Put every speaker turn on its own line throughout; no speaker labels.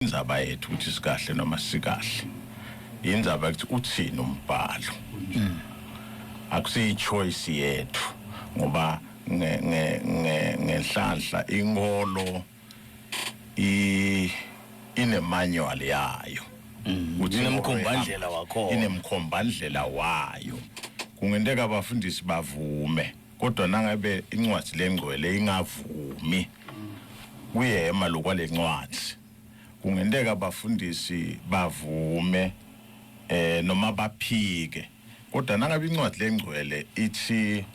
Indzaba yethu ukuthi sikahle noma sikahle indzaba ukuthi uthini umbhalo. Akusiyi choice yethu ngoba nge nge nge ngenhlanhla inkolo i ine manual yayo.
Ukuthi Inemkhombandlela wakhona.
Inemkhombandlela wayo. Kungenteka abafundisi bavume kodwa nangabe incwadi lengcwele ingavumi kuyema lokwalencwadi. Kungenteka abafundisi bavume eh noma baphike kodwa nangabe incwadi lengcwele ithi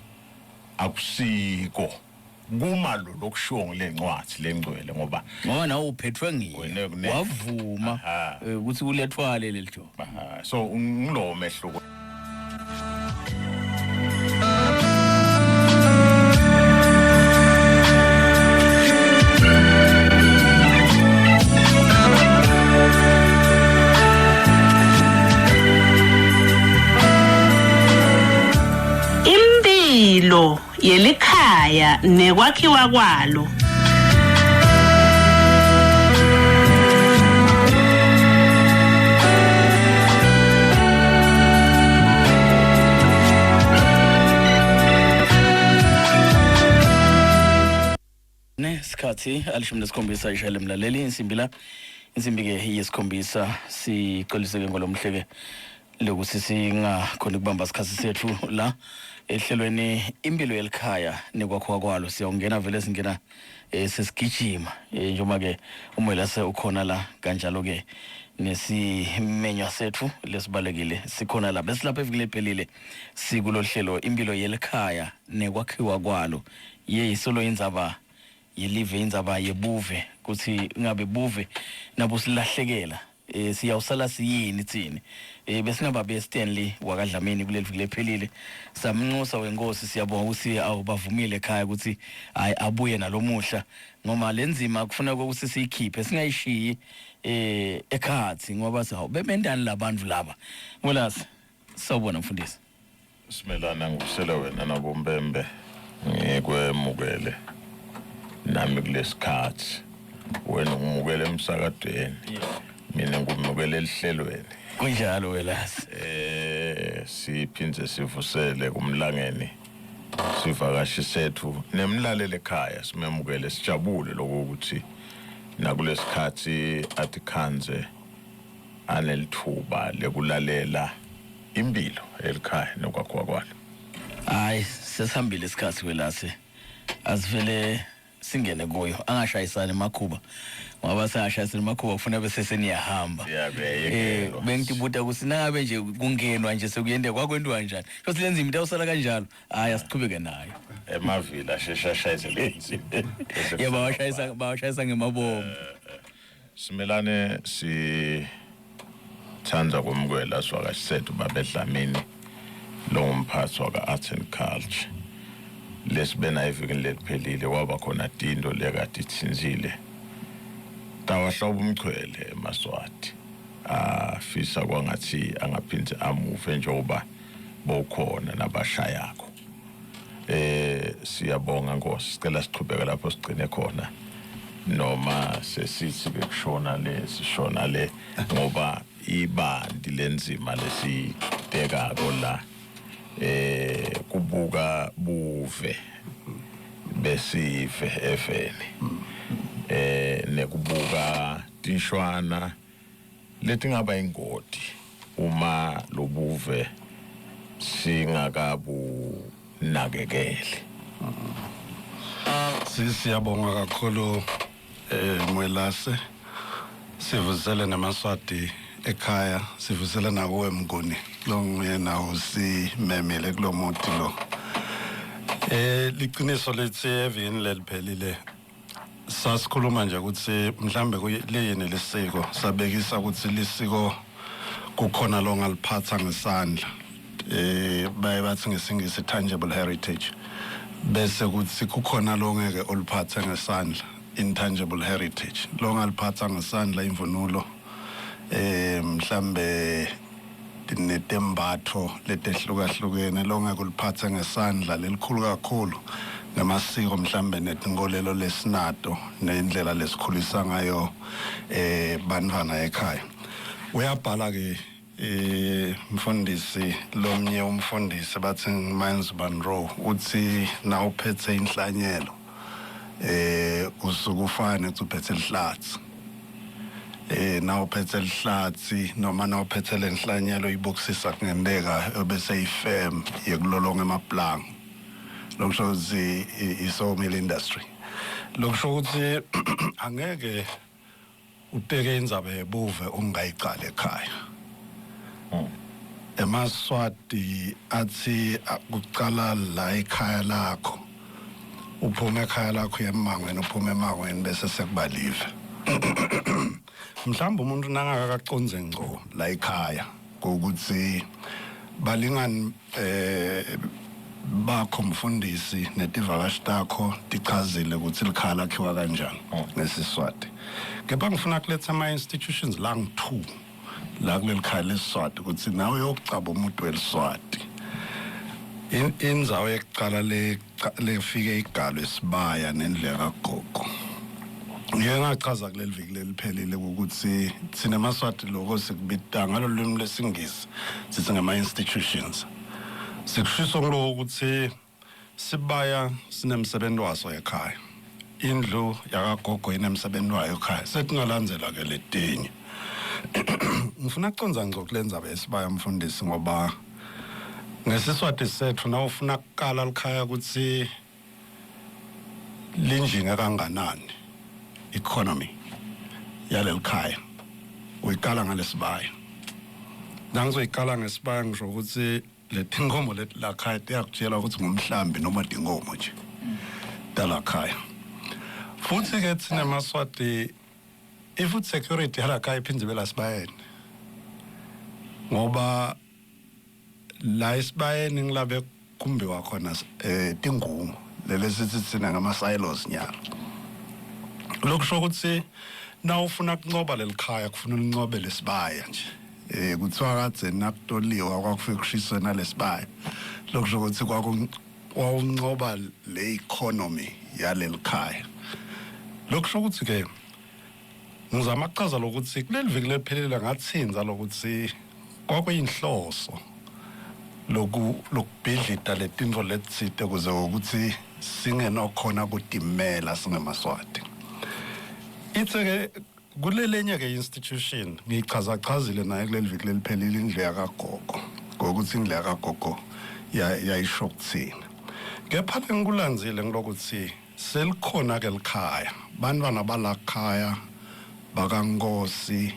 akusiko kuma lo lokushiwo ngilencwadi lengcwele ngoba
Ngoba nawe uphethwe ngiyo.
Wena kune-
Wavuma
Aha.
ukuthi kulethwale leli job.
Aha, so ngilowo mehluko.
Impilo yelikhaya nekwakhiwa kwalo.
Ne sikhathi 17 ishayele mlaleli insimbi la insimbi ke yesikhombisa sixolise ke ngolomhle ke lokuthi singakhona ukubamba isikhathi sethu la ehlelweni impilo yelikhaya nekwakhiwa kwalo. Siyawungena vele singena sesigijima njengoba ke uMwelase ukhona la kanjalo ke nesimenywa sethu lesibalekile sikhona la besilapha evikini lephelile sikulohlelo impilo yelikhaya nekwakhiwa kwalo. Ye solo indzaba yelive indzaba yebuve kuthi ngabe buve nabo silahlekela siyawusala siyini thini. Besingababe Stanley wakaDlamini kuleli viki lephelile samnxusa wenkosi siyabonga ukuthi awubavumile ekhaya ukuthi hayi abuye nalomuhla ngoba lenzima kufuna ukuthi siyikhiphe singayishiyi ekhathi ngoba sawu bemendani labantu laba. Mwelase sawubona mfundisi.
Simelana ngivusele wena nabombembe ngikwemukele nami kulesikhathi wena ungimukele emsakadweni mina ngumukele elihlelweni.
Kunjalo Welasi.
Siphindze sivusele kumlangeni sivakashi sethu nemlaleli ekhaya simemukele sijabule lokho ukuthi nakulesikhathi atikhanze anelithuba lekulalela impilo elikhaya nokwakhiwa kwalo.
Hayi sesihambile isikhathi Welase asivele singene kuyo angashayisani emakhuba ngoba sengashayisana emakhuba kufuna bese seniyahamba. Bengitibuta ukuthi nangabe nje kungenwa nje sekuyende kwakwentiwa kanjani futhi lenza into awusala kanjalo hayi asichubeke nayo.
Emavila asheshe ashayise lensimbi.
Yeah, bawashayisa ngemabomu.
Simelane sithanda kwemukela sivakashi sethu babeDlamini longumphathi waka-Arts and Culture. Lesibe nayo evikini leliphelile kwaba khona tinto lekade ithinzile tawahloba umchwele emaSwati afisa kwangathi angaphindze amuve njengoba bowukhona nabashayakho. Siyabonga Nkosi, sicela sichubeke lapho sigcine khona noma sesithi bekushona le sishona le ngoba ibandi lenzima lesitekako la kubuka buve besive eveni nekubuka tinshwana letingaba ingoti uma lobuve singakabunakekeli.
Siyabonga kakhulu Mwelase, sivusele namaSwati ekhaya, sivusele nakuwe Mnguni lo nguyena usimemile kulomuti lo. Liqiniso lithi evikini leliphelile sasikhuluma nje ukuthi mhlambe liyini lisiko, sabekisa ukuthi lisiko kukhona lo ngaliphatha ngesandla, baye bathi ngesingisi tangible heritage, bese kuthi kukhona lo ngeke oliphathe ngesandla, intangible heritage. Lo ngaliphatha ngesandla imvunulo, mhlambe netembatho letehlukahlukene, lo ngeke uliphathe ngesandla lelikhulu kakhulu Ngemasiko mhlambe netinkolelo lesinato nendlela lesikhulisa ngayo eh bantwana ekhaya. Uyabhala ke eh mfundisi lomnye umfundisi bathi Miles Monroe uthi nawuphethe inhlanyelo eh usuke ufane uthi uphethe lihlathi eh nawuphethe lihlathi noma nawuphethe lenhlanyelo ibukisisa kungenteka bese ifirm yekulolonga emaplango lokusho ukuthi i-sawmill industry lokusho ukuthi angeke uteke indzaba yebuve ungayicala ekhaya emaswati athi kucala la ekhaya lakho uphuma ekhaya lakho emangweni uphuma emangweni bese sekuba live mhlawumbe umuntu nangakakacondze ngco la ekhaya ukuthi balingani eh bakho mfundisi netivakashi takho tichazile ukuthi likhaya lakhiwa kanjani ngesiswati kepha ngifuna kuletha ama-institutions langu-two la kuleli khaya lesiswati ukuthi nawe uyokucaba umuntu weliswati indzawo yekucala lefike igalo esibaya nendlela kagogo ngike ngachaza kuleli viki leliphelile ukuthi thina maswati loko sikubita ngalolu lwimi lwesingisi sithi ngama-institutions sikushiso ngiloko ukuthi sibaya sinemsebenzi waso ekhaya indlu yakagogo inemsebenzi wayo ekhaya sekungalandzela ke letinye ngifuna kucondza ngco kule ndzaba yesibaya mfundisi ngoba ngesiswati sethu na ufuna kukala likhaya ukuthi linjinge kanganani economy yaleli khaya uyikala ngalesibaya nangizoyikala ngesibaya ngisho ukuthi letinkomo leti lakhaya tiyakutshela ukuthi ngumhlambi noma tinkomo nje talakhaya futhi ke thina maswati i-food security yalakhaya iphinde ibe lasibayeni ngoba la esibayeni ngilabe kumbiwa khona eh tingungu lelesithi thina ngama silos nyalo lokusho ukuthi na ufuna kuncoba lelikhaya kufuna ulincobe lesibaya nje eh kuthiwa kadze nakutoliwa kwakufike kushiswe nalesibaya lokusho ukuthi kwaku wawuncoba le economy yalelikhaya lokusho ukuthi ke ngizama kuchaza lokuthi kuleli viki lephelile ngathinza lokuthi kwakuyinhloso loku lokubhidlita letintfo letitsite kuze ukuthi singenokhona kutimela singemaswati ithe ke kulelenye ke institution ngiyichazachazile naye kuleli viki leliphelile indlu yakagogo ngokuthi indlu yakagogo yayisho kuthina kepha lengikulandzile ngilokuthi Selikhona ke likhaya bantwana balakhaya bakaNkosi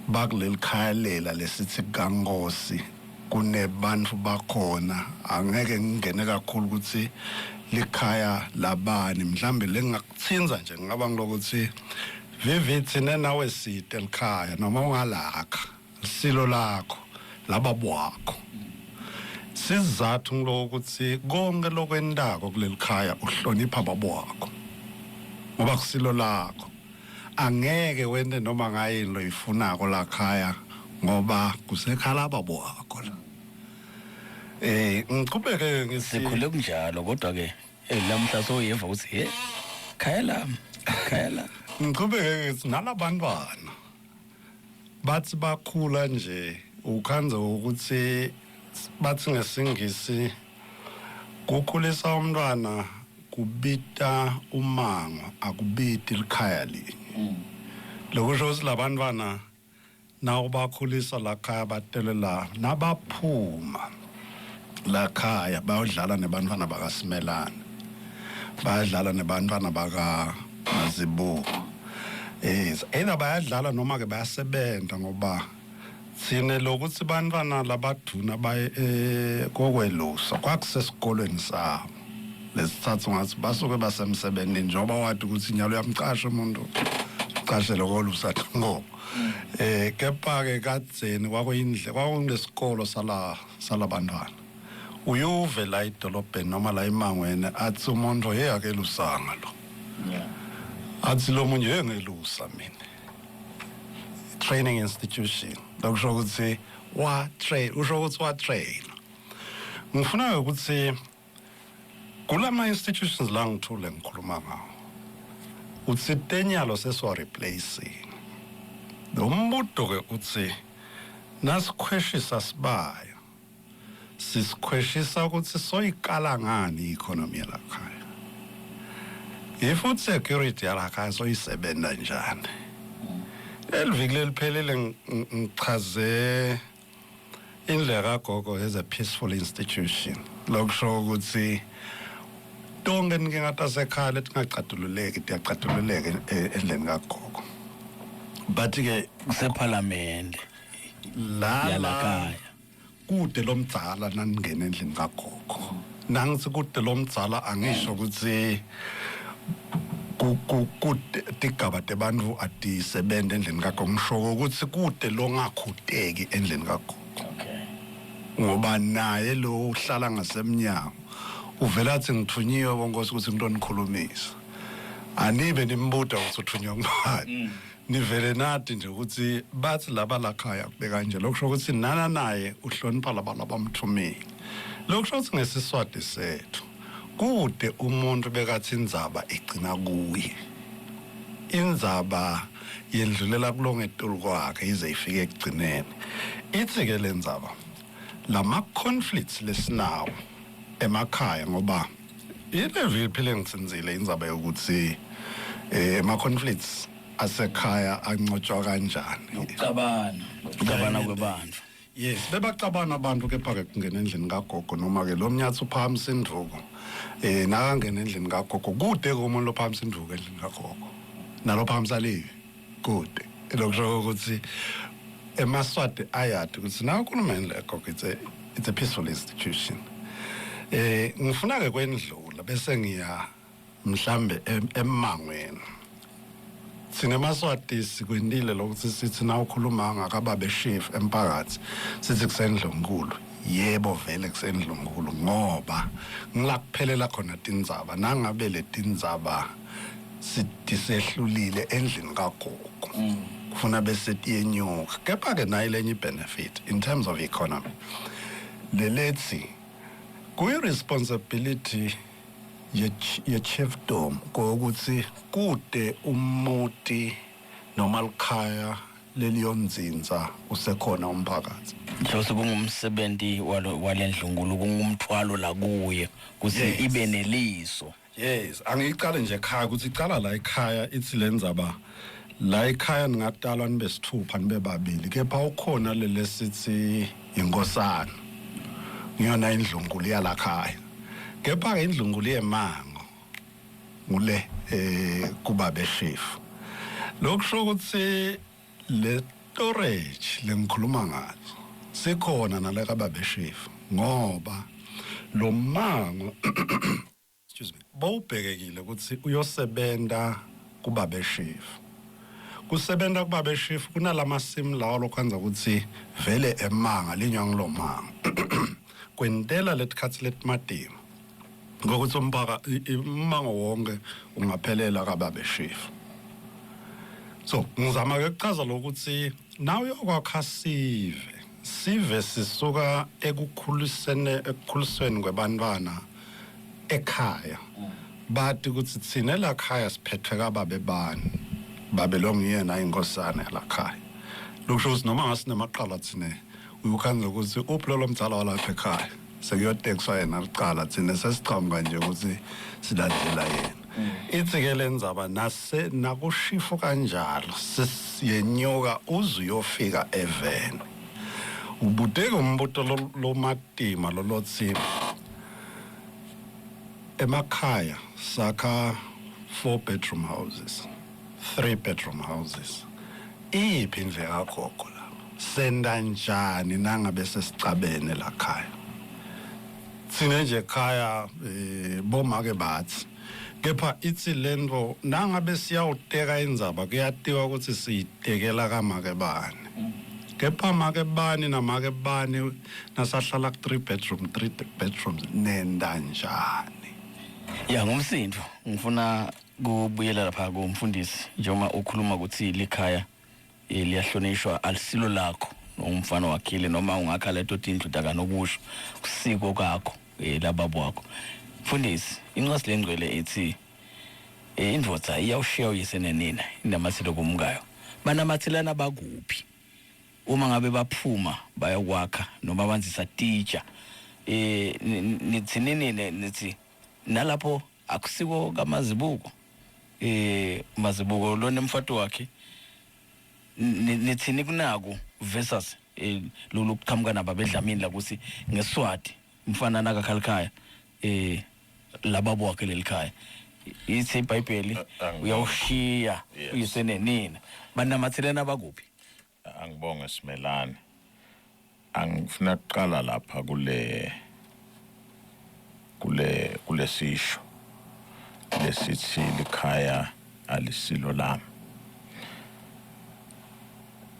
bakuleli khaya lela lesithi kaNkosi kunebantu bakhona angeke ngingene kakhulu ukuthi likhaya labani mhlambe lengingakuthinza nje ngingaba ngilokuthi vivi thina nawe side likhaya noma ungalakha silo lakho lababwakho sizathu ngiloko ukuthi konke lokwentako kuleli khaya uhlonipha babwakho ngoba kusilo lakho angeke wente noma ngayini loyifunako lakhaya ngoba kusekhala babwakho la eh ngiqhubeke ngithi
sikhule kunjalo kodwa ke eh lamhla soyeva ukuthi he khaya lami khaya lami
ngiqhubeke ngithi nalabantwana bathi bakhula nje ukhanze ukuthi bathi ngesingisi kukhulisa umntwana kubita umango akubiti likhaya linye mm. lokusho ukuthi labantwana nawo bakhulisa lakhaya batele la nabaphuma lakhaya bayodlala nebantwana bakaSimelane bayadlala nebantwana baka Mazibuko yes either bayadlala noma ke bayasebenza ngoba thine lokuthi bantwana labaduna baye eh, kokwelusa kwakusesikolweni sabo lesithathu ngathi basuke basemsebenzini njengoba wathi ukuthi nyalo uyamcasha umuntu ucashe lokolusa ngo eh kepha ke kadzeni kwakuyindle kwakunesikolo sala salabantwana uyuve la edolobheni noma la emangweni athi umuntu hey akelusanga lo
yeah
athi lo munye hey ngelusa mina training institution lokusho ukuthi wa train usho ukuthi wa train ngifuna ukuthi Kulama institutions la ngithule ngikhuluma ngawo, uthi tenyalo sesiwa replacing. Lo mbuto ke uthi nasikhweshisa sibaya, sisikhweshisa ukuthi soyikala ngani i-economy yalakhaya, i-food security yalakhaya soyisebenza njani. Eliviki leliphelile ngichaze indlela kagogo as a peaceful institution, lokusho ukuthi tonke inkinga tasekhaya letingacatululeki tiyacatululeka endleni kagogo, but ke
Kusephalamende
la
yalakhaya.
Kude lomdzala naningena endlini kagogo. Nangithi kude lomdzala, angisho ukuthi tigaba tebantfu atisebenzi endlini kagogo, ngisho ukuthi kude longakhuteki endlini kagogo. Ngoba naye lo uhlala ngasemnyango uvela athi, "Ngithunyiwe bonkosi ukuthi ngitonikhulumisa." Anibe nimbuda ukuthi uthunywe ngubani, nivele nathi nje ukuthi bathi laba lakhaya kube kanje. Lokusho ukuthi nana naye uhlonipha laba labamthumile. Lokusho ukuthi ngesiswati sethu kude umuntu bekathi indzaba igcina kuye, indzaba yendlulela kulongetulu kwakhe ize ifike ekugcineni. Ithi ke le ndzaba lama conflicts lesinawo emakhaya, ngoba ile phile ngitsinzile indzaba yokuthi ema conflicts asekhaya ancotshwa kanjani.
Ukucabana kwebantu.
Yes, bebacabana abantu, kepha ke kungena endlini kagogo noma ke lo mnyatsi uphakamisa induku, nakangena endlini kagogo, kude kumuntu lophakamisa induku endlini kagogo nalo phakamisa livi kude. Lokusho ukuthi emaswati ayati ukuthi nakhuluma endlini kagogo, it's a peaceful institution. Ngifuna ke kwendlula bese ngiya mhlambe emmangweni. Thina emaSwati sikwendile lokuthi sithi na ukhuluma ngakababe chief emphakathi sithi kusendlunkulu. Yebo, vele kusendlunkulu, ngoba ngila kuphelela khona tindzaba nangabe letindzaba sitisehlulile endlini kagogo, kufuna bese tiyenyuka. Kepha ke nayo lenye benefit in terms of economy lelethi kuyi-responsibility ye-chiefdom kokuthi kude umuti noma likhaya leliyonzinza usekhona umphakathi.
Inhloso kungumsebenzi walo walendlunkulu, kungumthwalo la kuye kuthi ibe neliso.
Yes, angiyicale nje ekhaya ukuthi icala la ekhaya ithi lenzaba la ekhaya ningatalwa nibe sithupha, nibe babili, kepha ukhona lele sithi inkosana, ngiyona indlunkulu yalakhaya. Kepha ke indlunkulu yemango ngule kuba beshifu. Lokusho ukuthi le storage lengikhuluma ngazo sikhona nale kababeshifu, ngoba lo mango, excuse me, bowubhekekile ukuthi uyosebenta kubabeshifu. Kusebenta kubabeshifu kunalamasimi lawo lokwenza ukuthi vele emanga linywa ngilomanga kwentela letikhatsi letimatima ngokuthi umphaka ummango wonke ungaphelela kababeshifu. So ngizama ke kuchaza lokuthi nawe uyokwakha sive, sive sisuka ekukhulisene ekukhulisweni kwebantwana ekhaya, bathi ukuthi thina lakhaya siphethwe kababe bani, babe lo nguyena inkosana yalakhaya. Lokusho ukuthi noma ngasinemaqala thina uyukhanza ukuthi uphi lolo mdzala walapha ekhaya, sekuyotekswa yena licala, thina sesichamuka nje ukuthi silandela yena. Ithi ke lenzaba nase nakushifu kanjalo sesiyenyuka uze uyofika eveni. Ubudeke umbuto lomatima lolothi emakhaya sakha 4 bedroom houses, 3 bedroom houses, iphi indle kagogo la? Senda njani nangabe sesicabene la khaya? Thina nje ekhaya bomake bathi kepha ithi lento nangabe siyawuteka indzaba kuyatiwa ukuthi siyitekela kamake bani, kepha make bani namake bani nasahlala ku 3 bedroom, 3 bedrooms, nenda njani?
Ya, ngumsindo ngifuna kubuyela lapha kumfundisi njengoba ukhuluma ukuthi likhaya liyahlonishwa, alisilo lakho umfana wakhile noma ungakha leto tindlu takanokusho, kusiko kakho lababo wakho. Mfundisi, incwadi lengcwele ithi eh, indvodza iyawushiya uyise nenina inamathelo kumkayo. Banamathelana bakuphi? Uma ngabe baphuma bayokwakha noma banzisa titsha. Eh nithi nini nithi nalapho akusiko kamazibuko. Eh mazibuko lona emfati wakhe nithini kunaku versus eh lolu kuqhamuka nabo bedlamini la kuthi ngeswati mfana nakakhalikhaya eh lababo wakhe lelikhaya ithi iBhayibheli uyawushiya uyise nenina banamathelana bakuphi
angibonge simelane angifuna kuqala lapha kule kule kulesisho lesithi likhaya alisilo lami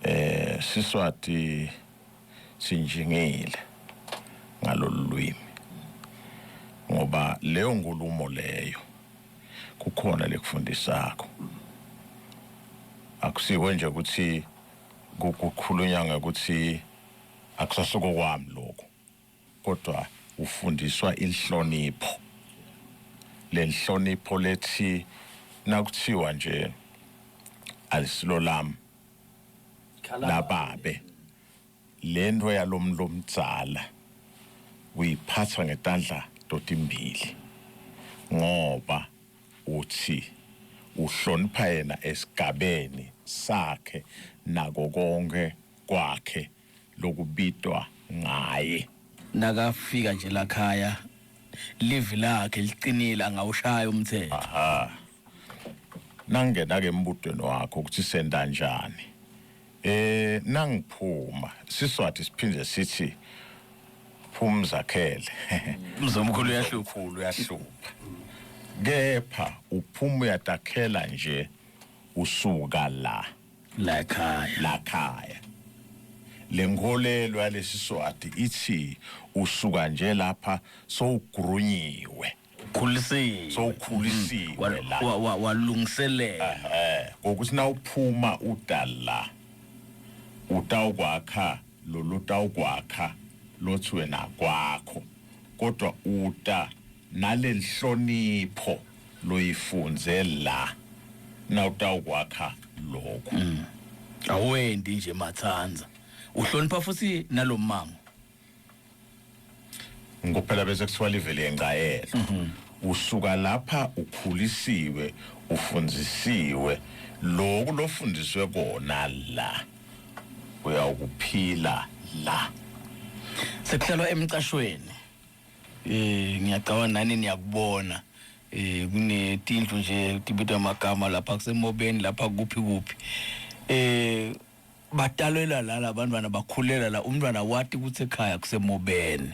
eh siswati sinjingile ngalolu lwimi ngoba leyo nkulumo leyo kukhona lekufundisako akusiko nje ukuthi kukhulunywa ngekuthi akusasuko kwami lokho kodwa ufundiswa inhlonipho lenhlonipho lethi nakuthiwa nje alisilo lami lababe lento yalomntu lomdzala uyiphatha ngetandla totimbili ngoba uthi uhlonipha yena esigabeni sakhe nako konke kwakhe lokubitwa ngaye
nakafika nje lakhaya livi lakhe liqinile angawushaya umthetho
aha nangena ke embutweni wakho ukuthi senda njani eh nangiphuma siswati siphinde sithi phumzakhele
umzomkhulu uyahlupha
uyahlupha kepha uphuma uyatakhela nje usuka la
la ekhaya
la khaya lenkolelo yalesiswati ithi usuka nje lapha sowugrunyiwe
khulisiwe
sowukhulisiwe la
walungiselela
eh ngokuthi nawuphuma udala utawukwakha lolu utawukwakha lothi wena kwakho kodwa uta nalenhlonipho loyifunze la nawutawukwakha lokho mm.
awendi nje mathanza uhlonipha futhi nalomango
ngophela bese kuthiwa livele yengcayelo mhm. usuka lapha ukhulisiwe ufundzisiwe lokhu lofundiswe kona la uyawukuphila la
sekuhlalwa emcashweni eh ngiyacabanga nani niyakubona eh kunetindlu nje tibitwa amagama lapha kusemobeni lapha kuphi kuphi eh batalelwa la labantwana bakhulela la umntwana wati ukuthi ekhaya kusemobeni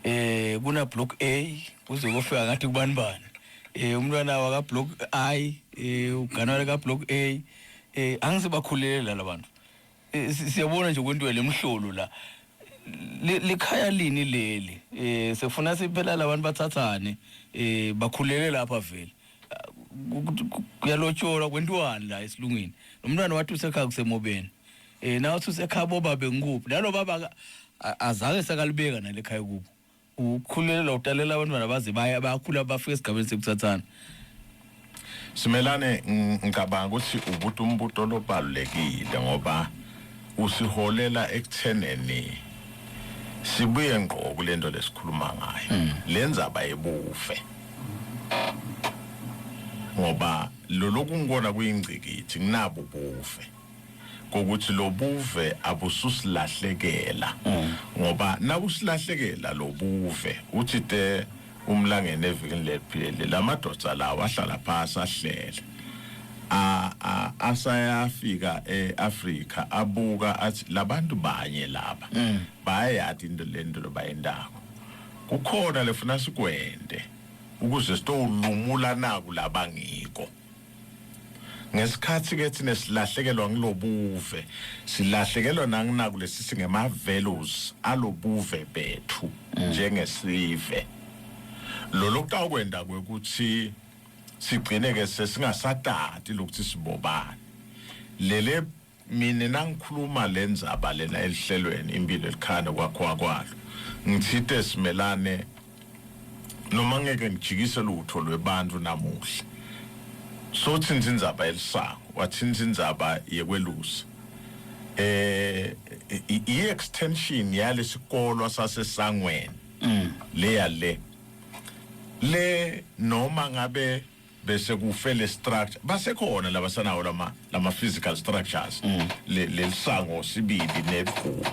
eh kuna block A kuze kofika ngathi kubani bani eh umntwana waka block I eh uganwa ka block A eh angisebakhulela labantu eh, siyabona nje kwento lemhlolo la likhaya lini leli eh sefuna siphela labantu bathathane eh bakhulele lapha vele kuyalotsholwa kwentwani la esilungwini nomntwana wathi usekhaya kusemobeni eh nawe uthi usekhaya bobabe ngikuphi nalo baba azange sakalibeka nalekhaya kubo ukukhulela utalela abantwana baze baya bakhula bafika esigabeni sekuthathana
Simelane ngicabanga ukuthi ubuthi umbuto lobalulekile ngoba usiholela ekutheneni sibuye ngqo kulento lesikhuluma ngayo mm. lenzaba yebuve ngoba loloku ngibona kuyingcikithi nginabo buve kokuthi lobuve abususilahlekela mm. ngoba nakusilahlekela lobuve uthi te umlangeni evikini lephele lamadoda lawa ahlala phasi ahlela a asayafika eAfrika abuka athi labantu banye laba mm. bayayati into lento lobayendako kukhona lefuna sikwende ukuze sitowulumula naku labangiko ngesikhathi ke thina silahlekelwa ngilobuve silahlekelwa nanginaku lesisi ngema values alobuve bethu mm. njengesive lolo kutawukwenda kwekuthi sigcine ke sesingasatati lokuthi sibobani lele mina nangikhuluma lendzaba lena elihlelweni impilo elikhaya kwakho kwalo ngithite simelane Noma ngeke ngijikise lutho lwebantu namuhla. Sothinta indzaba yelisango, wathinta indzaba yekwelusa. I-extension yalesikolwa sasesangweni leya le le noma ngabe bese kufe le structure, basekhona labasanawo lama physical structures, le lelisango sibili nebhuma,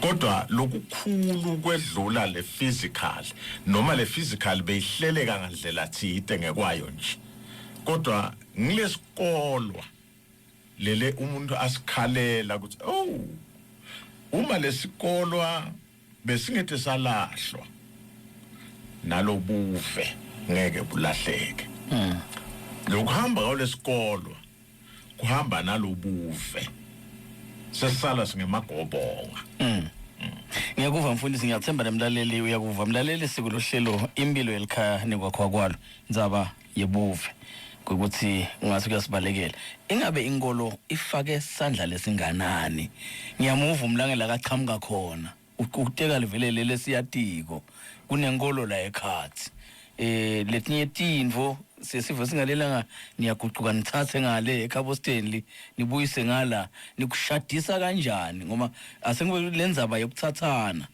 kodwa lokukhulu kwedlula le physical, noma le physical beyihleleka ngandlela thite ngekwayo nje, kodwa ngilesikolwa lele umuntu asikhalela ukuthi, oh, uma lesikolwa besingete salahlwa, nalobuve ngeke bulahleke. Lokuhamba kwalesikolwa kuhamba nalobuve, sesala singemagobonga.
Ngiyakuva mfundisi, ngiyathemba nemlaleli uyakuva. Mlaleli, sikulohlelo Impilo Yelikhaya Nekwakhiwa Kwalo, indzaba yebuve ukuthi ungathi kuyasibalekela. Ingabe inkolo ifake sandla lesinganani? Ngiyamuva umlangela kachamuka khona ukuteka livele lele siyatiko kunenkolo la ekhathi, letinye tintfo sesive singalelanga, niyagucuka nithathe ngale ekhabo Stanley nibuyise ngala, nikushadisa kanjani? Ngoba asengibe lendzaba yokuthathana,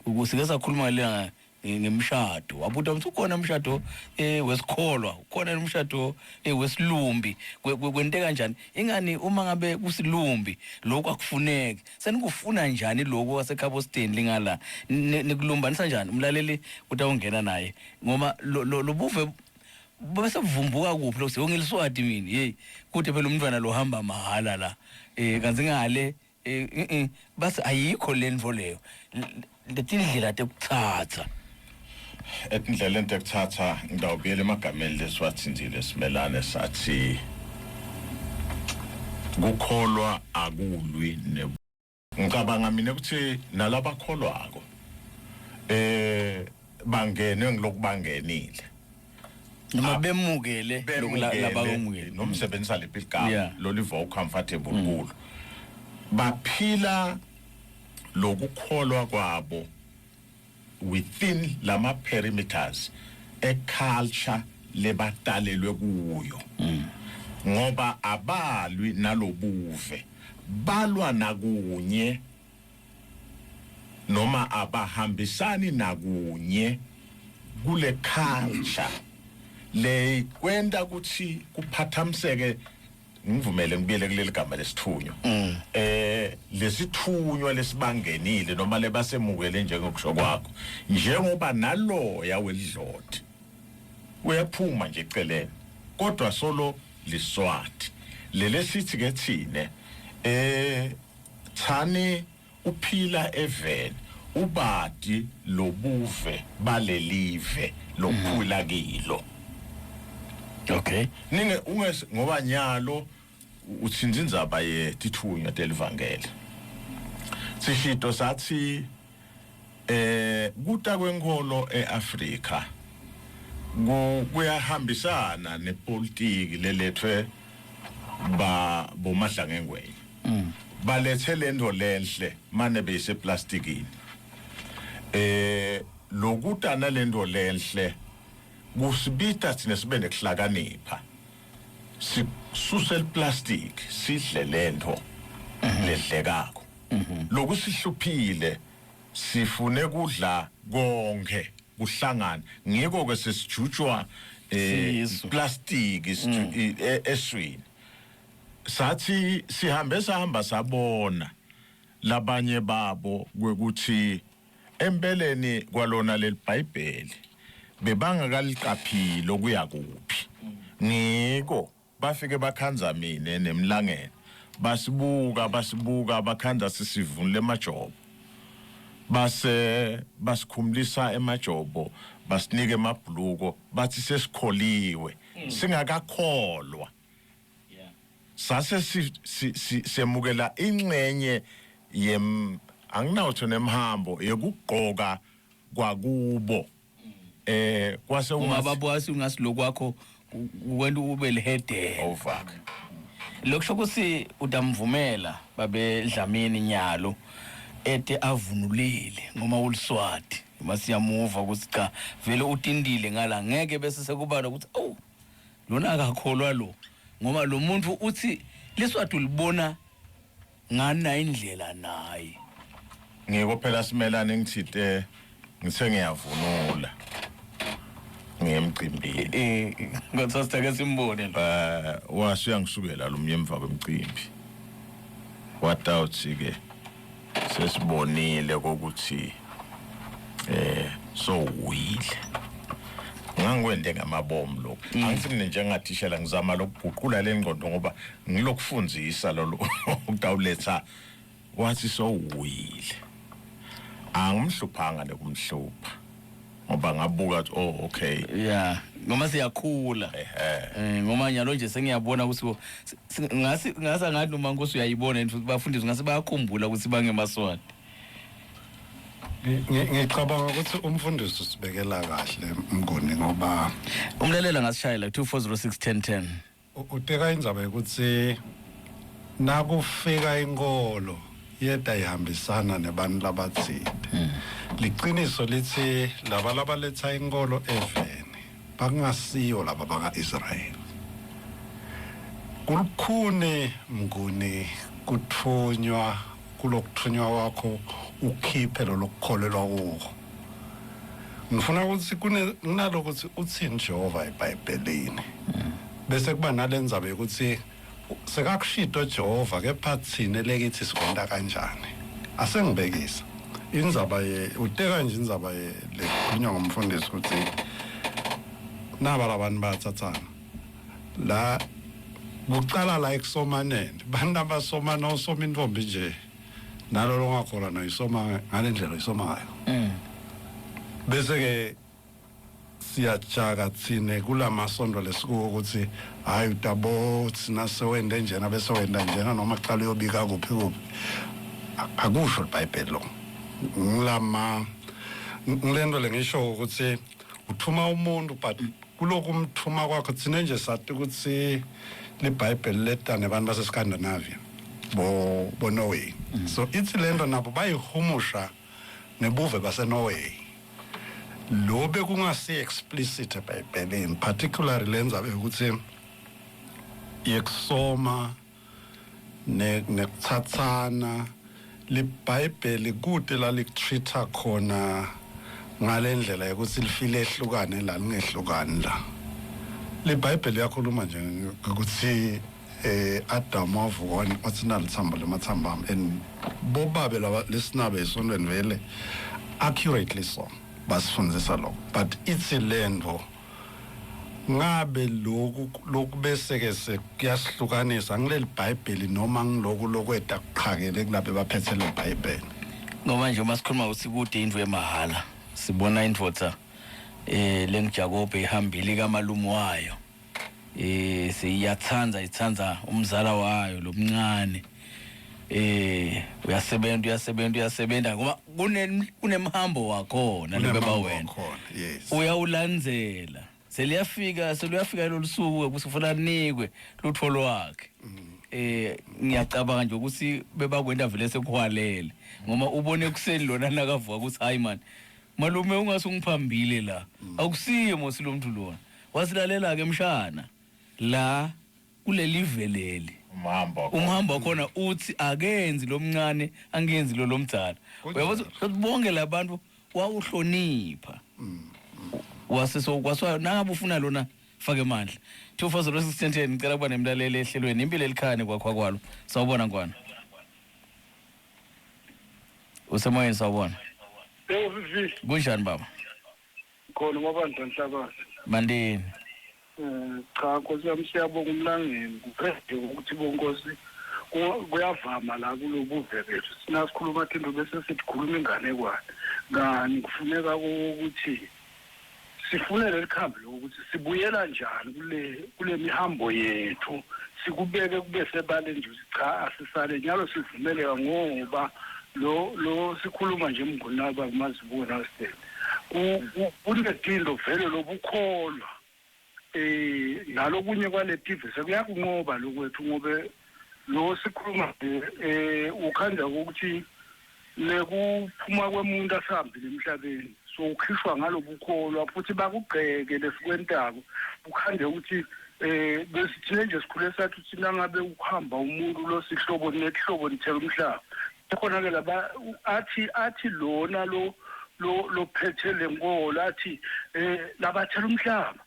kusike sakhuluma ngalelanga ngemshado, wabuta ukuthi ukhona umshado wesikholwa, ukhona umshado wesilumbi, kwenteka kanjani? Ingani uma ngabe kusilumbi lokhu akufuneki, senikufuna njani lokhu wasekhabo Stanley ngala? Nikulumbanisa njani? Umlaleli utawungena naye, ngoba lobuve bese buvumbuka kuphi lo ngiliswati mina? Hey, kude phela umntwana lo hamba mahala la, kanti ngale base ayikho lento leyo, letindlela tekuthatha.
Etindleleni tekuthatha, ngidawubuyela emagameni lesiwathinzile simelane, sathi kukholwa akulwi ne. Ngicabanga mina ukuthi nalabakholwako bangene ngilokubangenile.
Noma bemukele lokhu labakwemukele.
Noma usebenzisa liphi igama loliva ucomfortable kulo, baphila lokukholwa kwabo within lama perimeters eculture lebatalelwe kuyo, ngoba abalwi nalobuve, balwa nakunye noma abahambisani nakunye kule culture le kwenta ukuthi kuphathamiseke. Ngivumele ngibuyele kuleli gama lesithunywa, lesithunywa lesibangenile noma lebasemukele njengokusho kwakho, njengoba naloya welidloti uyaphuma nje eceleni, kodwa solo liswati lele sithi ke thine thani uphila eveni ubati lobuve balelive lokuphila kilo. Ninge unges ngoba nyalo uthinza indzaba yetithunywa telivangeli, sishito sathi kuta kwenkolo eAfrika kuyahambisana nepolitiki lelethwe ba bomadlangengwenya, balethe lento lenhle mane beyiseplastikini. Lokuta nalento lenhle kusibita thina sibe nekuhlakanipha, sisuse iplastic, sidle lento ledlekako. Lokusihluphile, sifune kudla konke kuhlangana, ngiko ke sesijutshwa
Sisu.
plastic eswini. Sathi sihambe sahamba sabona labanye babo kwekuthi empeleni kwalona leliBhayibheli bebangakaliqaphili okuya kuphi, ngiko bafike bakhanza mine nemlangeni, basibuka basibuka, bakhanza sisivunule emajobo, base basikhumulisa emajobo, basinike emabhuluko, bathi sesikholiwe singakakholwa. Sase semukela ingxenye yem anginawutho nemhambo yekugqoka kwakubo, kwase
uma babuka ungasiloko kwakho kwenta ube lihedeni.
Ovaka.
Lokusho ukuthi utamvumela babe Dlamini nyalo ete avunulile ngoba uliswati? Noma siyamuva ukuthi cha, vele utindile ngala, ngeke bese sekuba nokuthi awu, lona akakholwa lo, ngoba lo muntu uthi liswati ulibona ngana indlela naye.
Ngiko phela simelane, ngithite ngithe ngiyavunula ngiyemcimbini.
Ngathi sitake simbone lo.
Wase uyangisukela lo mnye emva kwemcimbi, watawuthi ke sesibonile kokuthi sowuyile. Ngangikwende ngamabomu lokho. Angithi mina njengathishela ngizama lokuguqula le ngqondo, ngoba ngilokufundzisa lolo ukutawuletha. Wathi sowuyile, angimhluphanga nekumhlupha, ngoba ngabuka ukuthi oh, okay.
Yeah, ngoba siyakhula. Ngoba nyalo nje sengiyabona ukuthi ngasi ngasa ngathi noma Nkosi uyayibona yini futhi bafundisi ngase bayakhumbula ukuthi bangemaswati.
Ngicabanga ukuthi umfundisi usibekela kahle, Mnguni, ngoba
Umlalela ngasishayela 2406 1010.
Uteka indzaba yokuthi nakufika inkolo yeda ihambisana nebantu labathile. Liqiniso lithi laba labaletha inkolo eveni bakungasiyo laba baka-Israyeli. Kulukhuni, Mnguni, kuthunywa kulokuthunywa kwakho ukhiphe lo lokukholelwa kuko. Ngifuna ukuthi kunalokuthi uthini Jehova eBhayibhelini, bese kuba nalendzaba yokuthi sekakushito Jehova, kepha thine lekithi sikwenta kanjani. Asengibekisa indzaba ye uteka nje indzaba ye lekhulunywa ngumfundisi ukuthi naba labantu bayathathana la kucala la ekusomaneni, bantu abasomana, osoma intombi nje nalo longakholwa noyisoma ngale ndlela oyisoma ngayo. Bese ke siyajaka thine kulamasondo lesikuwo ukuthi hayi, utabo thina sewende njena, bese wenda njena, noma kuqala uyobika kuphi kuphi. Akusho iBhayibheli lo. Ngilama ngilento lengisho ukuthi uthuma umuntu, but kulokumthuma kwakho thine nje sathi ukuthi liBhayibheli leta nebantu baseScandinavia, bo Norway, so ithi lento nabo bayihumusha nebuve baseNorway. Lo bekungasi explicit eBhayibhelini, particularly lenza ukuthi yekusoma nekuthathana. Libhayibheli kude la likutreat khona ngalendlela yokuthi lifile ehlukane la, lingehlukani la. Libhayibheli liyakhuluma nje ukuthi Adam wavuka wathi nalithambo lemathambo ami, and bobabe laba lesinabe esontweni vele accurately so basifundisa lokho. But ithi lento ngabe lokhu lokubese ke sekuyasihlukanisa ngileli Bhayibheli noma ngiloku lokweda kuqhakele kulabe baphethe le Bhayibheli?
Ngoba nje uma sikhuluma ukuthi kude indlu emahhala, sibona indvodza lengiJakobe ihambile kamalume wayo, seyiyathanza, ithanza umzala wayo lomncane. Uyasebenza, uyasebenza, uyasebenza, ngoba kunemhambo wakhona lebeba wena.
Khona, yes.
Uyawulandzela, seliyafika, seluyafika lolu suku ukuthi ufuna nikwe lutho lwakhe. Ngiyacabanga nje ukuthi bebakwenda vele sekuhwalele, ngoba ubone ekuseni lona nakavuka ukuthi hayi man, malume, ungase ungiphambile la, akusiye mosi lo muntu lona. Wasilalela ke mshana la kuleli veleli.
Umhambo wakhona.
Umhambo wakhona uthi akenzi lo mncane, angenzi lo lomdala.
Kunjalo.
Uyabona ukuthi bonke labantu wawuhlonipha wase so kwaswa nangabe ufuna lona fake amandla. 240610. Ngicela kuba nemlaleli ehlelweni Impilo Elikhane kwakhwa kwalo. Sawubona Ngwana, usemoyeni, sawubona.
Yebo, Vivi.
Kunjani baba?
Khona ngobandla Nhlabathi.
Mandini.
Cha, Nkosi yami, siyabonga umlangeni. Kuphele ukuthi bonkosi kuyavama la kulobuve bethu. Sina sikhuluma thinto bese sithi khuluma inganekwane. Kani kufuneka ukuthi sifune leli khambi lokuthi sibuyela njani kule mihambo yethu, sikubeke kube sebaleni nje ukuthi cha, asisale nyalo sivumeleka, ngoba lo sikhuluma nje, Mngunaba kumazibuko nasiteni kunetindo vele lobukholwa nalokunye kwaletive sekuyakunqoba lokwethu, ngobe lo sikhuluma nje ukhanda ukuthi Nekuphuma kwemuntu asihambile emhlabeni, so ukhishwa ngalobukholwa futhi bakugqeke lesikwentako, ukhande ukuthi besithine nje sikhule sathi ukuthi nangabe ukuhamba umuntu losihlobo nehlobo nithela umhlaba. Khona ke laba athi lona lo lophethe lenkolo athi labathela umhlaba,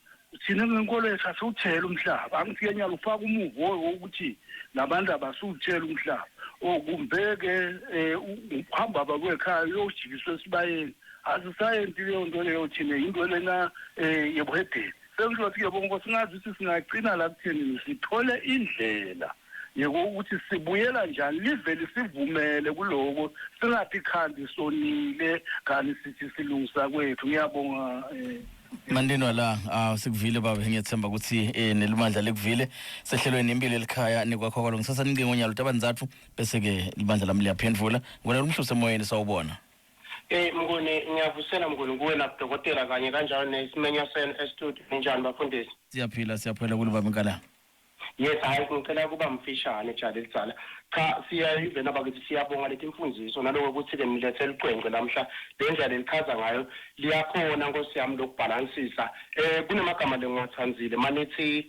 thina ngenkolo yethu asiwuthela umhlaba. Angifike nyalo ufaka umuvo wokuthi labantu abasuwuthela umhlaba, okumbeke uhamba bakwekhaya uyojikiswa esibayeni. Asisayenti leyo nto leyo, thina into lena yebuhedeni. Sengisho ukuthi ke bonke singazi ukuthi singagcina la kutheni, sithole indlela yokuthi sibuyela njani, live lisivumele kuloko, singathi khandi sonile kanti sithi silungisa kwethu. Ngiyabonga.
Mandeni wala sikuvile baba, ngiyethemba ukuthi nelibandla likuvile. Sehlelweni impilo elikhaya nekwakho kwalo, ngisasa nincingo nyalo tabanzathu bese ke libandla lami liyaphendvula. Ngibona umhlusi emoyeni, sawubona.
Mnguni, ngiyavusela Mnguni kuwe nakudokotela kanye kanjalo nesimenya senu e-studio. Ninjani bafundisi?
Siyaphila, siyaphila kulubaba inkala.
Yes, hayi, ngicela kuba mfishane jali lidzala. Cha, siyayivena bakithi, siyabonga leti mfundiso naloko ukuthi-ke nilethe licwengcwe lamhla. Le ndlela lelichaza ngayo liyakhona nkosi yami lokubhalansisa. Kunemagama lengiwatsandzile manithi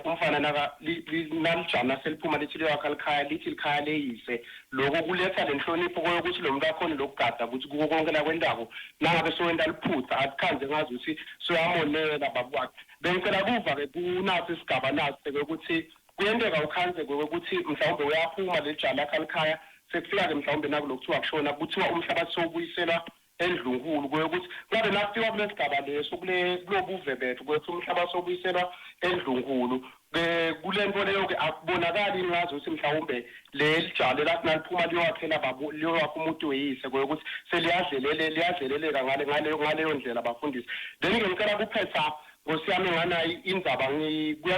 umfana naka nalijana seliphuma lithi liyokwakha likhaya, lithi likhaya leyise. Lokho kuletha lenhlonipho koyokuthi lo muntu akhone lokugada ukuthi kuko konke lakwentako nangabe sowenta liphutha atikhandze ngazi ukuthi soyamonela baba wakhe. Bengicela kuva-ke kunasi isigaba nasi ukuthi kuyenteka ukhandze ukuthi mhlawumbe uyaphuma leli jala lakha likhaya, sekufika-ke mhlawumbe nakulo kuthiwa kushona, kuthiwa umhlabathi sowubuyiselwa endlunkulu, kuyokuthi ngabe nakufika kule sigaba leso kule kulobuve bethu kwethu umhlaba sowubuyiselwa endlunkulu, ke kule nto leyo-ke akubonakali ngazi ukuthi mhlawumbe leli jalo lathi naliphuma liyowakhela babu liyowakha umuntu weyise, kuyokuthi seliyadlelele liyadleleleka ngale ngaleyo ngaleyo ndlela bafundisi. Then-ke ngicela kuphetha nkosi yami nganayi indzaba,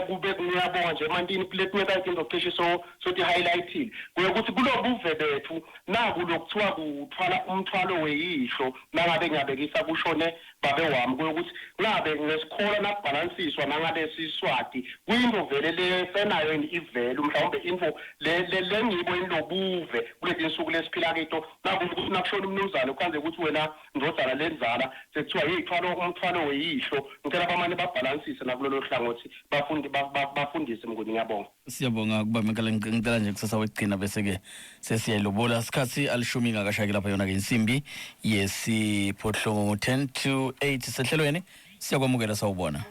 kube ngiyabonga nje emantini kuletinye tatinto cishe so sothi highlightile kuyokuthi kulobuve bethu naku lokuthiwa kuthwala umthwalo weyihlo. Nangabe ngiyabekisa kushone babe wami, kuyokuthi ngabe ngesikhola nakubhalansiswa nangalesi Swati kuyinto vele lesenayo yini ivelu mhlawumbe into lengibo inilobuve kuleti nsuku lesiphila kito, nakuthi nakushona umnumzane ukhanze ukuthi wena ndvodzana lenzala sekuthiwa hey, thwala umthwalo weyihlo. Ngicela bamane babhalansise nakulolo hlangothi bafundi bafundise Mnguni, ngiyabonga.
Siyabonga kuba ngicela ngicela nje kusasa wekugcina bese ke sesiyayilobola. Sikhathi alishumi ngakashaki lapha, yona ke insimbi yesiphohlongo, ngo-10 to 8. Sehlelweni siyakwamukela, sawubona.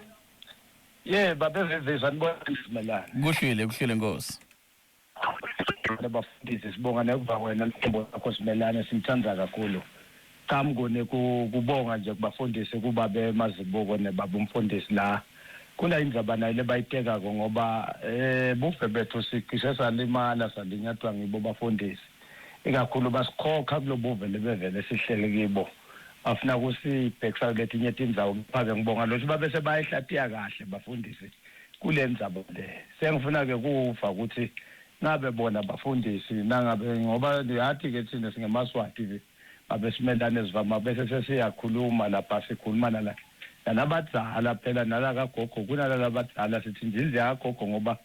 Ye babe Veveza, nibona simelana.
Kuhlwile, kuhlwile nkosi.
Bafundisi, sibonga nekuva wena lihlobo lakho simelane, simthanda kakhulu. Cha Mnguni, kubonga nje kubafundisi, kuba bemazibuko nebaba umfundisi la kuna indzaba nayo lebayitekako, ngoba buve bethu sicishe salimala, salinyatwa ngibo bafundisi, ikakhulu basikhokha kulobuve lebevele sihlele kibo, bafuna kusibhekisa kuletinye tindzawo. Kepha-ke ngibonga lokuthi babe sebayihlatiya kahle bafundisi kule ndzaba le. Sengifuna-ke kuva ukuthi ngabe bona bafundisi nangabe, ngoba yathi-ke thina singemaswati babe simelane, sivama bese sesiyakhuluma lapha, sikhuluma nala nalabadzala phela, nala kagogo kunala labadzala, sithi indlu yakagogo ngoba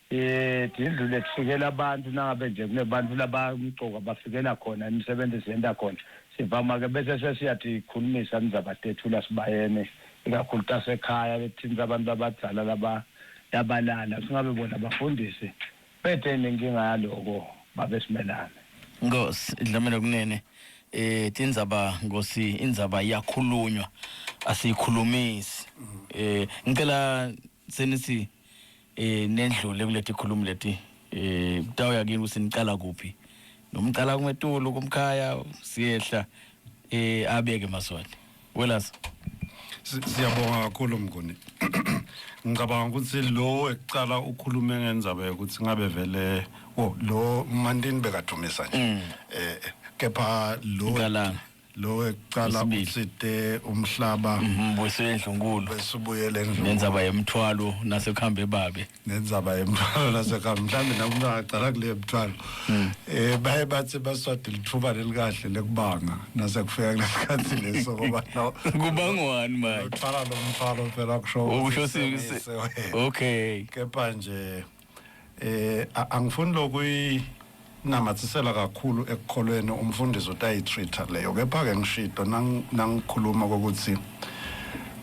tindlu lekufikela abantu, nangabe nje kunebantu labamcoka bafikela khona, imisebenzi siyenta khona, sivama ke bese sesiyatikhulumisa indzaba tethu lasibayene, ikakhulu tasekhaya letintsa abantu abadzala laba labalala. Singabe bona bafundisi bethe nenkinga yaloko babe simelane?
Nkosi Dlamini kunene, tindzaba nkosi, indzaba iyakhulunywa, asiyikhulumisi. Ngicela senithi nendlule kuleti khulumi leti, kutawuya kini ukuthi nicala kuphi, nomcala kumetulu kumkhaya siyehla, abeke maswati welasa.
Siyabonga kakhulu Mnguni. Ngicabanga ukuthi lo ekucala ukhulume ngendzaba yokuthi ngabe vele oh lo Mandini bekadumisa nje, kepha lo
Nkalanga.
Lo ekucala
Wesibili.
utsite umhlaba
Bese endlunkulu
bese ubuyele endlini.
Nendzaba yemthwalo nasekuhambe babe.
Nendzaba yemthwalo nasekhaya, mhlawumbe nakumuntu angacala kule mthwalo, baye bathi baswadi lithuba lelikahle lekubanga nasekufika kulesikhathi leso, ngoba
Kubangwani manje?
Uthwala lo mthwalo phela kusho
Ukusho
ukuthi
si-
wena.
Okay.
Kepha nje angifuni lokuyi Namathisela kakhulu ekukholweni umfundisi utayitreat leyo. Kepha ke ngishito nangikhuluma kokuthi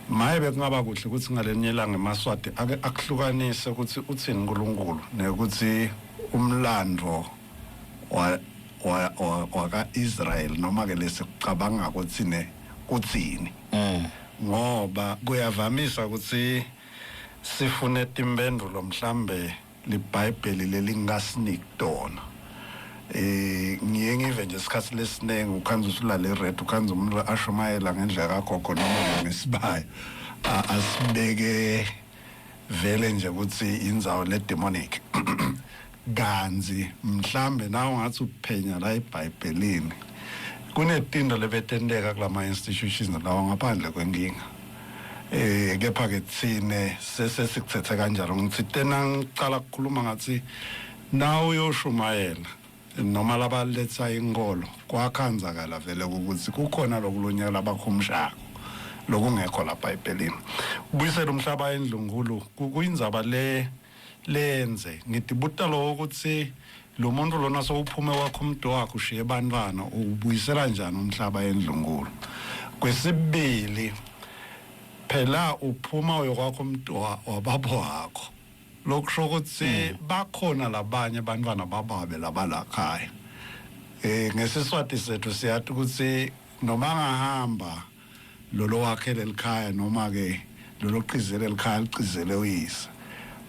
maye bekungaba kuhle ukuthi ngalenye ilanga emaSwati ake akuhlukanise ukuthi uthini uNkulunkulu nekuthi umlando wa waka-Israel noma ke lesikucabanga ukuthi ne kuthini. Ngoba kuyavamisa ukuthi sifune timpendulo mhlambe libhayibheli lelingasiniki tona. Ngiye ngive nje isikhathi lesiningi ukhanza usulale red, ukhanza umuntu ashumayela ngendlela kagogo noma ngesibaya, asibeke vele nje ukuthi indzawo le demonic, kanzi mhlambe nawe ungathi uphenya la eBhayibhelini kunetinto lebetenteka kulama institutions lawa ngaphandle kwenkinga. Kepha ke thine sesikuthethe kanjalo. Ngithi tena ngicala ukukhuluma ngathi nawe uyoshumayela noma labaletha inkolo, kwakhanzakala vele ukuthi kukhona lokulunyela labakhumshako lokungekho lapha ebhayibhelini. Kubuyisela umhlaba endlunkulu kuyindzaba le lenze ngidibuta lo ukuthi lo muntu lona sowuphume wakho umuntu wakhe ushiye bantwana, ubuyisela njani umhlaba endlunkulu? Kwesibili, phela uphuma uyokwakho umuntu wababa wakho, lokusho ukuthi bakhona labanye abantwana bababe labalakhaya. Ngesiswati sethu siyathi ukuthi noma ngahamba lolo wakhe lelikhaya noma ke lolo qizele likhaya licizele uyise,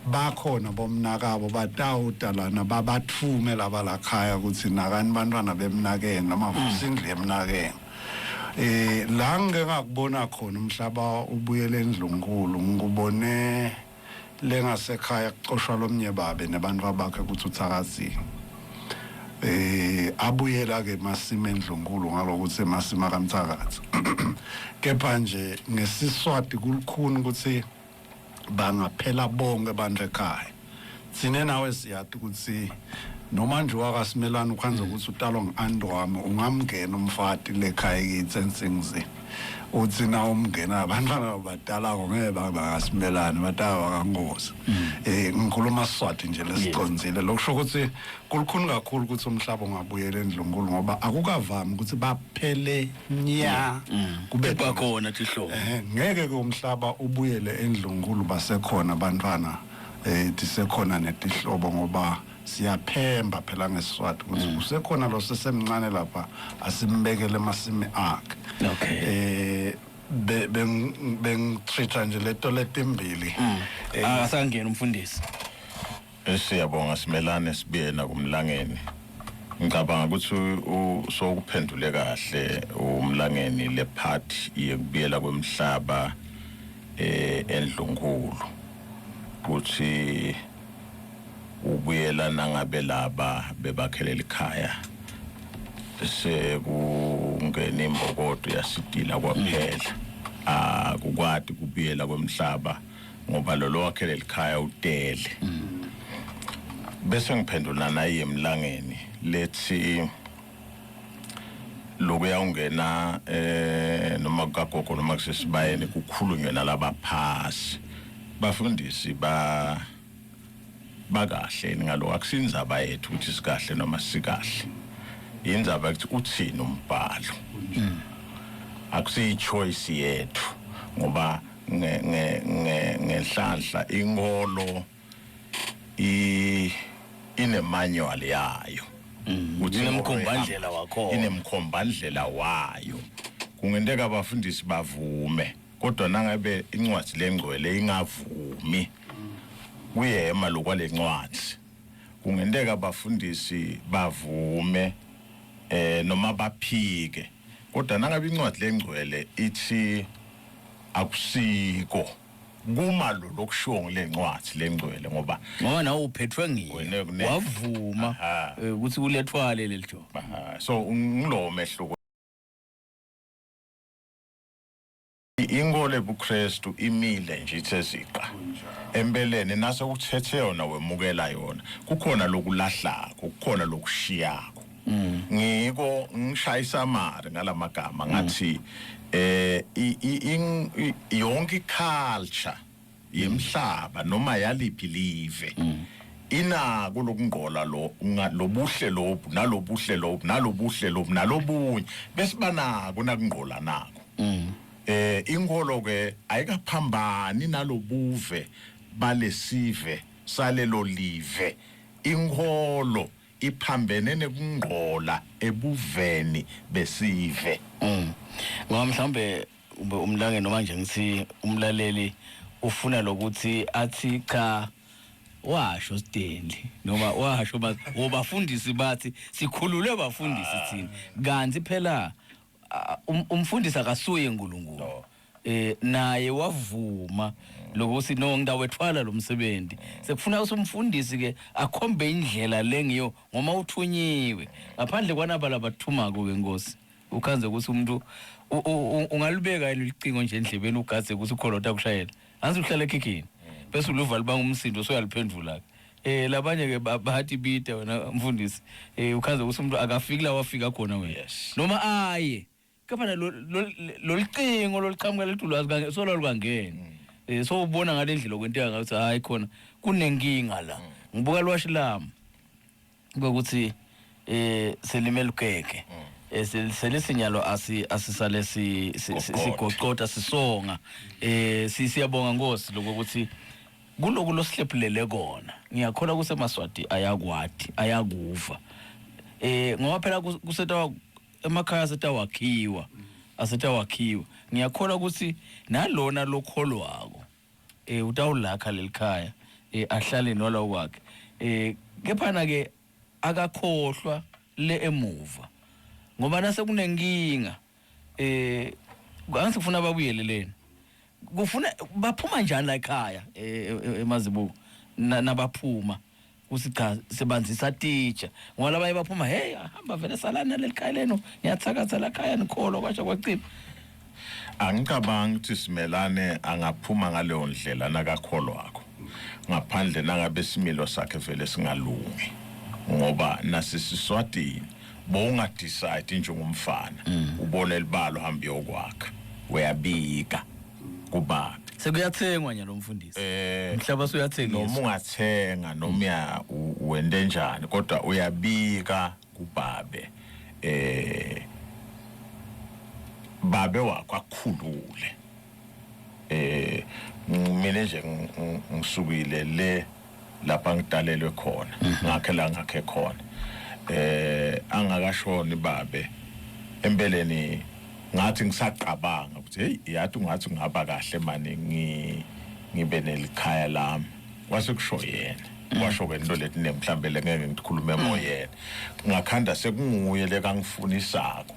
bakhona bomnakabo batawutalana babatfume laba lakhaya ukuthi nakani bantwana bemnakeni noma vusa indlu yemnakeni. La ngike ngakubona khona umhlaba ubuyele endlunkulu, ngikubone lengasekhaya kucoshwa lomnye babe nebantu abakhe ukuthi uthakazile, abuyela ke emasimi endlunkulu ngalokuthi emasimi akamthakathi. Kepha nje ngesiswati kulukhuni ukuthi bangaphela bonke abantu ekhaya. Thine nawe siyathi ukuthi noma nje wakasimelana ukhanze ukuthi utalwa ngu-anti wami, ungamngena umfati lekhaya kithi ensingizini, uthi na umngena abantwana badalako ngeke bakasimelane, bataka bakangozi. Ngikhuluma Siswati nje lesicondzile, lokusho ukuthi kulukhuni kakhulu ukuthi umhlaba ungabuyela endlunkulu ngoba akukavami ukuthi baphele nya
kube bakhona tihlobo.
Ngeke ke umhlaba ubuyele endlunkulu basekhona abantwana, tisekhona netihlobo, ngoba siyaphemba phela ngesiswati ukuthi usekhona lo sesemncane lapha asimbekele emasimi akhe. Bengitreat nje leto letimbili.
Asangena umfundisi.
Siyabonga simelane, sibuye nakumlangeni. Ngicabanga ukuthi sowukuphendule kahle umlangeni le part yekubuyela kwemhlaba endlunkulu, ukuthi ubuyela nangabe laba bebakhelela ikhaya sekungena imbokodo yasidila kwaphela, akukwati kubuyela kwemhlaba ngoba lolo wakhelela ikhaya utele. Bese ngiphendula naye emlangeni lethi lokuya ungena noma kukagogo noma kusesibayeni kukhulunywe nalabaphasi bafundisi ba bakahle ngaloko. Akusindzaba yethu ukuthi sikahle noma sikahle, indzaba ukuthi uthini umbhalo, akusiyi choice yethu ngoba nge nge nge ngenhlanhla inkolo i ine manual yayo.
Ukuthi Inemkhombandlela wakhona.
Inemkhombandlela wayo. Kungenteka abafundisi bavume, kodwa nangabe incwadi lengcwele ingavumi, kuyema lokwale ncwadi. Kungenteka abafundisi bavume noma baphike, kodwa nangabe incwadi lengcwele ithi akusiko, kuma lo lokushiwo ngile ncwadi lengcwele ngoba
ngoba nawe uphethwe ngiyo wavuma ukuthi kulethwale leli job.
Aha, so ngilowo mehluko. Inkolo ebuKristu imile nje ithe ziqa empeleni, nase uthethe yona wemukela yona, kukhona lokulahlako, kukhona lokushiyako. Ngiko ngishaya isamari ngalamagama ngathi yonke iculture yemhlaba noma yaliphi live. Inako lokungqola lo lobuhle lobu nalobuhle lobu nalobuhle lobu nalobunye besibanako nakungqola nako. Inkolo ke ayikaphambani nalobuve balesive salelo live. Inkolo iphambene nekungqola ebuveni besive.
Ngoba mhlawumbe umlange noma nje ngithi umlaleli ufuna lokuthi athi cha washo Stanley noma washo obafundisi bathi sikhululwe bafundisi thina, kanti phela umfundisi akasuye uNkulunkulu. Naye wavuma lokuthi no ngidawethwala lo msebenzi, sekufuna usumfundisi ke akhombe indlela lengiyo ngoma uthunyiwe ngaphandle kwanaba labathumako ke Nkosi. Ukhanze ukuthi umuntu ungalubeka yini ucingo nje endlebeni ugadze ukuthi ukhona otakushayela anzi uhlala ekhikhini bese uluva libanga umsindo soyaliphendula ke. Labanye ke bathi bida wena mfundisi, ukhanze ukuthi umuntu akafiki la wafika khona wena. Noma aye kepha lo licingo loluqhamuka letulwazi kange solo lukangena. So ubona ngale ndlela okwenteka ngathi hayi khona kunenkinga la. Ngibuka lwashi lami ukuthi selime lugege. Selisinyalo asisale sigoqota sisonga. Siyabonga Nkosi lokuthi kuloku losihlephulele kona. Ngiyakholwa kusemaswati ayakwati ayakuva. Ngoba phela kusetawa emakhaya asetawakhiwa asetawakhiwa. Ngiyakholwa ukuthi nalona lokholwako utawulakha lelikhaya ahlale nola kwakhe. Kephana ke akakhohlwa le emuva ngoba nase kunenkinga angisifuna babuyele lena kufuna baphuma njani la ekhaya emazibuko nabaphuma kuthi cha sebanzisa teacher ngoba labanye baphuma hey hamba vele salana lelikhaya leno niyathakatha la ekhaya nikholwa kwasho kwacima.
Angicabangi ukuthi Simelane angaphuma ngaleyo ndlela nakakholwakho ngaphandle nangabe similo sakhe vele singalungi, ngoba nasisiswatini bowungadecide njengomfana ubone libalo hamba uyokwakha uyabika kubaba.
Sekuyathengwa nyalo mfundisi, umhlaba suyathengiswa
noma ungathenga noma wende njani kodwa uyabika kubabe babe wakho akukhulule. Mina nje ngisukile le lapha ngidalelwe khona ngakhe la ngakhe khona angakashoni babe empeleni ngathi ngisaqabanga ukuthi hey yathi ungathi ungaba kahle mani ngibe nelikhaya lami kwase kusho yena kwasho ke into leti mhlambe lengeke ngikhulume emoyeni ngakhanda sekunguye lekangifunisako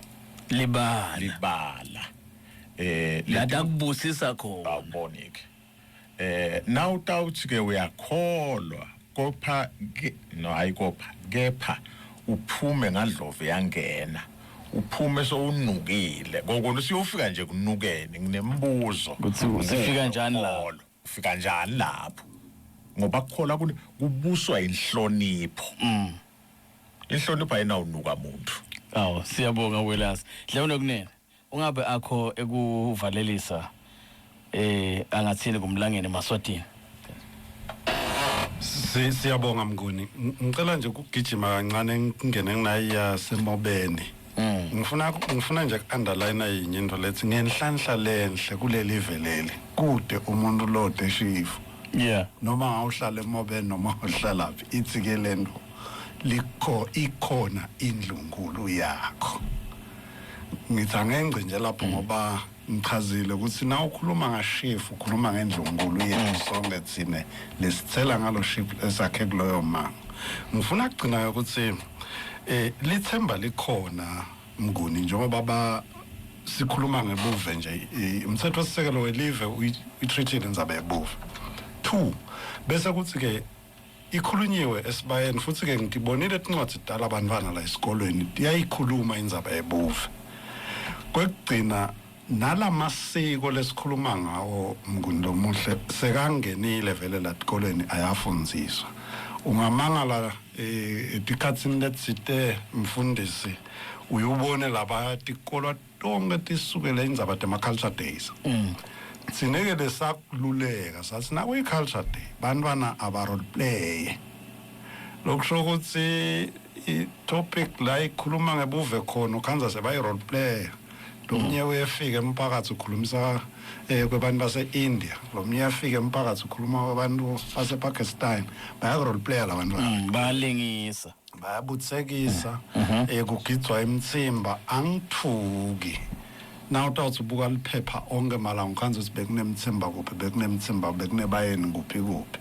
libala lada kubusisa khona
awubonike nawutawuthi ke uyakholwa kopha no hayi kopha kepha uphume ngadlove yangena uphume sowunukile kokona siyofika nje kunukeni nginembuzo
ukuthi usifika njani lapho
ufika njani lapho ngoba kukholwa kubuswa inhlonipho. Inhlonipho ayinawunuka muntu.
Awu siyabonga Welasi. Dlawuna kunene ungabe akho ekuvalelisa angathini kumlangeni Maswatini.
Siyabonga Mnguni. Ngicela nje ukugijima kancane ngingene nginayi semobeni. Ngifuna nje underline yinye into lethi ngenhlanhla lenhle kuleli velele kude umuntu lode shifu.
Yeah.
Noma awuhlala emobeni noma uhlala phi ithi ke lento likho ikhona indlunkulu yakho. Ngithi angengce nje lapho ngoba ngichazile ukuthi na ukhuluma ngashifu ukhuluma ngendlunkulu yethu sonke thine lesithela ngalo shifu esakhe kuloyo mango. Ngifuna ukugcina ukuthi lithemba likhona Mnguni njengoba ba sikhuluma ngebuve nje umthetho sisekelo welive uyitreatile indzaba yebuve. 2 bese kuthi ke ikhulunyiwe esibayeni futhi ke ngibonile tincwadi dala abantwana la esikolweni iyayikhuluma indzaba yebuve. Kwekugcina nalamasiko lesikhuluma ngawo Mnguni lomuhle sekangenile vele la tikolweni ayafundziswa. Ungamangala etikhatsini letsite mfundisi uyubone laba tikolwa tonke tisukele indzaba tema culture days. Sineke lesakululeka sathi nakuyi culture day bantwana aba role play. Lokusho ukuthi i-topic la ikhuluma ngebuve khona ukhanza sebayi-role player. Lomunye uyefika emphakathi ukhulumisa kwebantu base-India, lomunye uyafika emphakathi ukhuluma kwabantu base-Pakistan, baya-role player labantu.
Bayalingisa.
Bayabutsekisa, kugidwa imtsimba. Angithuki na utawuthi ubuka liphepha onke malanga ukhanza ukuthi bekunemtsimba kuphi, bekunemtsimba, bekunebayeni kuphi kuphi,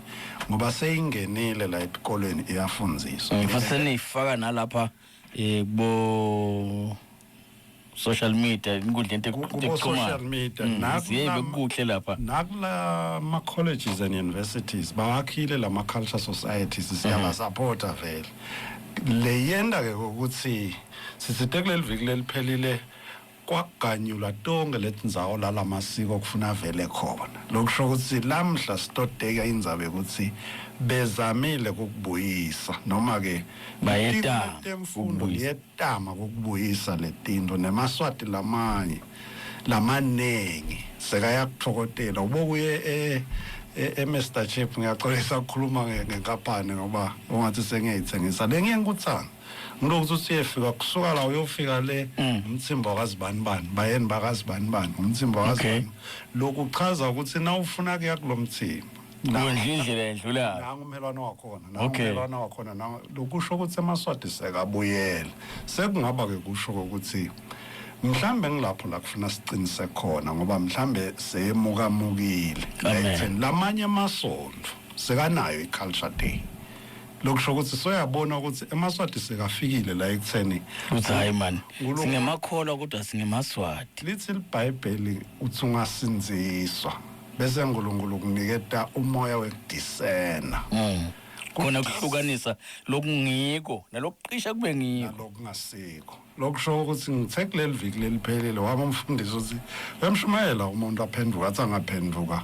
ngoba seyingenile la etikolweni, iyafundziswa.
Futhi seniyifaka nalapha kubo social media, inkundla
Kubo social media.
Siye bekuhle lapha.
Nakula ma-colleges and universities bawakhile lama-culture societies, siyabasapota vele. Leyenda ke ukuthi sisite kuleli viki leliphelile kwaganyulwa tonke letindzawo lalamasiko kufuna vele khona. Lokusho ukuthi lamhla sitodeka indzaba yokuthi bezamile ukubuyisa noma ke
Bayetama
temfundo
ukubuyisa.
Liyetama ukubuyisa letinto, nemaswati lamanye lamanengi sekayakutfokotela. Ubokuye e-Mr Chip, ngiyaxolisa ukukhuluma ngenkampani ngoba ungathi sengiyayithengisa le. Ngiye ngikuthanda ngilokuthi uthi uyefika kusuka la uyofika le, umtsimba wakazibani bani, bayeni bakazibani bani, umtsimba wakazibani. Lokhu kuchaza ukuthi na ufuna kuya kulo mtsimba,
Kuyondla indlela endlulayo.
Nangu umhelwane wakhona, nangu umhelwane wakhona, nangu. Lokusho ukuthi emaswati sekabuyele. Sekungaba ke kusho ukuthi mhlambe ngilapho la kufuna siqinise khona, ngoba mhlambe semukamukile.
Amen.
Ekutheni lamanye amasonto sekanayo i-culture day, lokusho ukuthi soyabona ukuthi emaswati sekafikile la ekutheni
Uthi hayi man, singemakholwa kodwa singemaswati.
Lithi libhayibheli uthi ungasindziswa bese uNkulunkulu kuniketa umoya wekudisena.
Khona kuhlukanisa lokungiko nalokuqisha kube ngiko.
Nalokungasiko. Lokusho ukuthi ngithe kuleli viki leliphelile wami umfundisi uthi uyamshumayela umuntu aphenduka, athi angaphenduka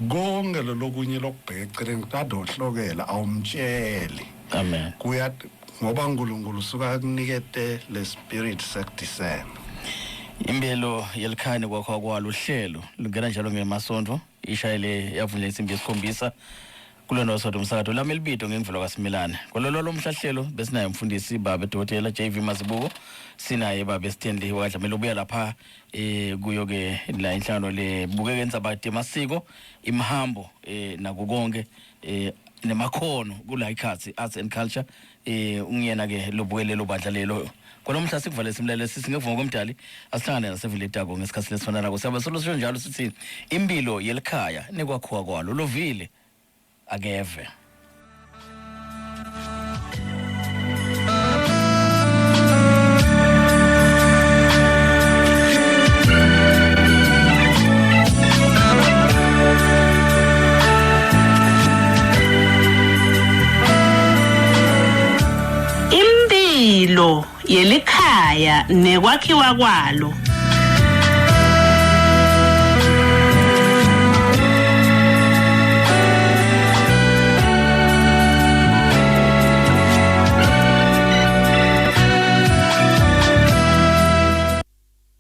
konke lokunye lokubheka eceleni kutadohlokela, awumtsheli.
Amen.
Kuya ngoba uNkulunkulu usuka akunikete le spirit sekudisena.
Impilo yelikhaya kwakho kwalo uhlelo lungena njalo ngemasonto, ishayele yavula insimbi yesikhombisa kulona wasodwa umsakazo lami elibito ngemvelo kaSimilane. Kwalolo lomhlahlelo besinaye umfundisi babe Dr. JV Mazibuko, sinaye babe Stanley wakadlamela ubuya lapha kuyo ke la inhlangano le bukeke indzaba yemasiko, imihambo, nako konke nemakhono kula ikhathi arts and culture. Ungiyena ke lobuke lelo bandla lelo. Kwalomhla sikuvale simlalele sithi ngevuma komdali asihlangane naseviletako ngesikhathi lesifana nako. Siyabe solo sisho njalo sithi impilo yelikhaya nekwakhiwa kwalo lovile akeve.
Impilo yelikhaya nekwakhiwa kwalo.